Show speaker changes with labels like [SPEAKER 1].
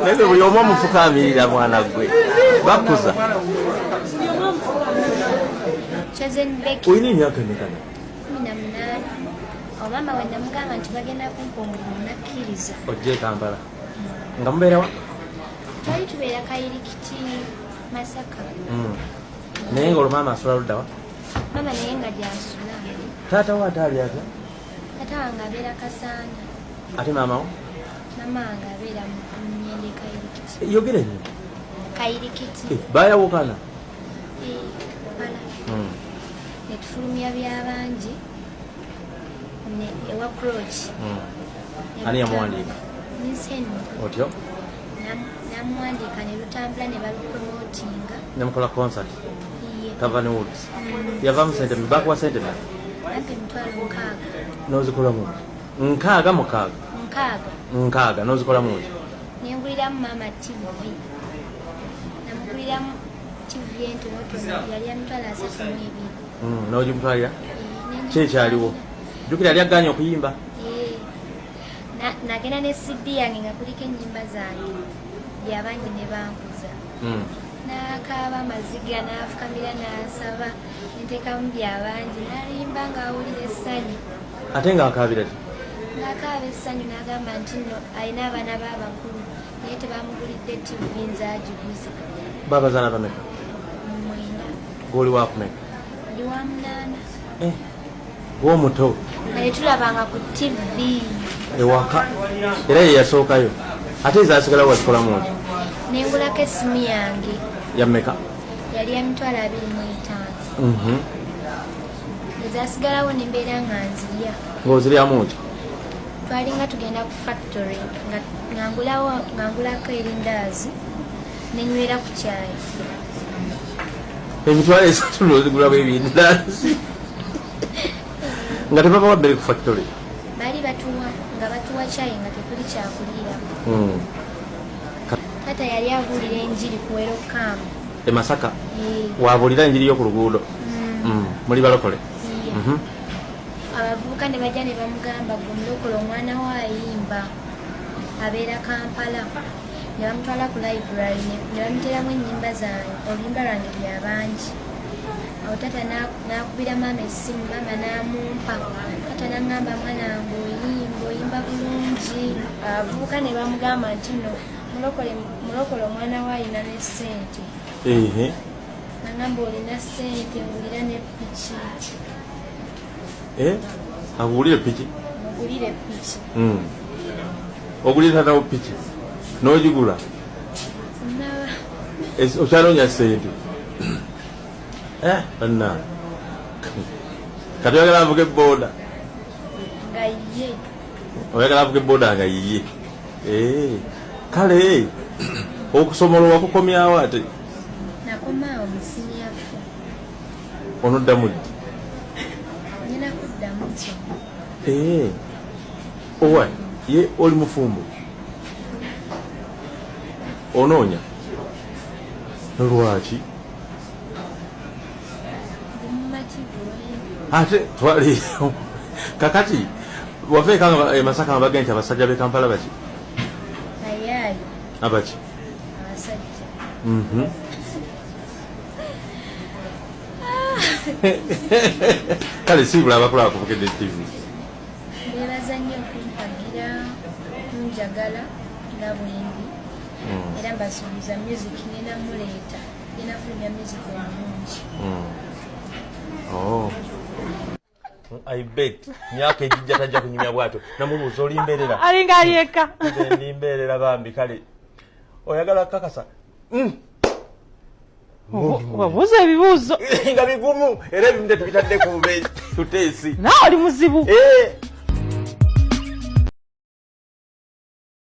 [SPEAKER 1] Naye buli omu omufukaamirira mwana gwe bakuza.
[SPEAKER 2] Chosen Becky.
[SPEAKER 1] Olina emyaka emeka?
[SPEAKER 2] 18. Awo maama we namugamba nti bagenda kumpa omulimu nakkiriza.
[SPEAKER 1] Ojja e Kampala. Nga mubeera wa?
[SPEAKER 2] Twali tubeera Kayirikiti, Masaka.
[SPEAKER 1] Naye nga olwo maama asula ludda wa?
[SPEAKER 2] Maama naye nga gy'asula.
[SPEAKER 1] Taata wo ate ali atya?
[SPEAKER 2] Taata wange abeera Kasaana.
[SPEAKER 1] Ate maama wo?
[SPEAKER 2] Maama wange abeera mu Nyende Kayirikiti.
[SPEAKER 1] Yogera ennyo.
[SPEAKER 2] Kayirikiti.
[SPEAKER 1] Baayawukana?
[SPEAKER 2] Wala. Ne tufulumya byabangi ewa Croach.
[SPEAKER 1] Ani yamuwandiika?
[SPEAKER 2] Ninseni.
[SPEAKER 1] Otyo?
[SPEAKER 2] Namuwandiika ne lutambula ne balupromotinga.
[SPEAKER 1] Ne mukola concert? Cavani Woods. Yavaamu sente, bakuwa sente mmeka?
[SPEAKER 2] Bampa 60,000.
[SPEAKER 1] N'ozikolamu otya? 6 6?
[SPEAKER 2] 6.
[SPEAKER 1] 6 n'ozikolamu otya?
[SPEAKER 2] Nenguliramu maama TV. Namuguliramu TV entonotono yali ya 32,000.
[SPEAKER 1] N'ogimutwalira? Ki ekyaliwo? Jjukira yali agaanye okuyimba.
[SPEAKER 2] Nagenda ne CD yange nga kuliko ennyimba zange byabangi ne bankuza. N'akaaba amaziga n'afukamira n'asaba nteekamu byabangi n'alimba ng'awulira essanyu.
[SPEAKER 1] Ate ng'akaabira ki?
[SPEAKER 2] Ng'akaaba essanyu n'agamba nti nno alina abaana be abakulu naye tebamugulidde TV nze agiguze.
[SPEAKER 1] Babazaala bameka?
[SPEAKER 2] 9.
[SPEAKER 1] Gw'oli wa kumeka?
[SPEAKER 2] Ndi wa 8.
[SPEAKER 1] Gw'omuto.
[SPEAKER 2] Nga tetulabanga ku TV.
[SPEAKER 1] Ewaka. Era ye yasookayo. Ate ezaasigalawo wazikolamu otya?
[SPEAKER 2] Nengulako essimu yange.
[SPEAKER 1] Ya mmeka?
[SPEAKER 2] Yali ya 25,000. Ezaasigalawo ne mbeera nga nzirya.
[SPEAKER 1] Ng'oziryamu otya?
[SPEAKER 2] Twalinga tugenda ku factory nga ngulako erindaazi ne nywera ku kyayi.
[SPEAKER 1] 30,000 n'ozigulamu ebindaazi. Nga tebabawa mmere ku factory?
[SPEAKER 2] Baali batuwa nga batuwa kyayi nga tekuli kyakuliirako. Taata yali abuulira enjiri ku Welcome.
[SPEAKER 1] E Masaka? Wabuulira enjiri yo ku luguudo? Muli balokole?
[SPEAKER 2] Abavubuka ne bajja ne bamugamba gwe mulokole omwana wo ayimba abeera Kampala. Ne bamutwala ku library ne bamuteeramu ennyimba zange, oluyimba lwange byabangi. Awo taata n'akubira maama essimu, maama n'amumpa. Taata n'aŋŋamba mwana wange oyimba, oyimba bulungi. Abavubuka ne bamugamba nti nno mulokole omwana we alina ne ssente. N'aŋŋamba olina ssente ngulira ne piki.
[SPEAKER 1] Akugulire piki?
[SPEAKER 2] Mugulire piki.
[SPEAKER 1] Ogulire taata wo piki n'ogigula? Okyanoonya ssente? Banna. Kati oyagala avuge boda?
[SPEAKER 2] Nga ye.
[SPEAKER 1] Oyagala avuge boda nga ye. Kale okusoma olwo wakukomyawo ate?
[SPEAKER 2] Nakomaawo mu senior 4.
[SPEAKER 1] Onoddamu ddi?
[SPEAKER 2] Nina kuddamu nsoma.
[SPEAKER 1] Owa ye oli mufumbo? Onoonya? Lwaki? Ate twali kakati wava eka e Masaka nga bagenda nti abasajja b'e Kampala baki?
[SPEAKER 2] Bayaaye.
[SPEAKER 1] Abaki?
[SPEAKER 2] Abasajja.
[SPEAKER 1] Kale siibula abakulaba ku Bukedde TV.
[SPEAKER 2] Mbeebaza nnyo okumpagira, okunjagala nga bwendi. Era mbasuubiza music ngenda muleeta, ngenda fulumya music omulungi.
[SPEAKER 1] Oh. I bet myaka ejijja tajja kunyumya bw'atyo. Namubuuza olimbeerera.
[SPEAKER 3] Alinga ali eka.
[SPEAKER 1] Nze ndimbeerera bambi kale. Oyagala kakasa.
[SPEAKER 3] Wabuuza ebibuuzo.
[SPEAKER 1] Nga bigumu era ebimu tetubitadde ku bubeezi tuteesi.
[SPEAKER 3] Naawe oli muzibu.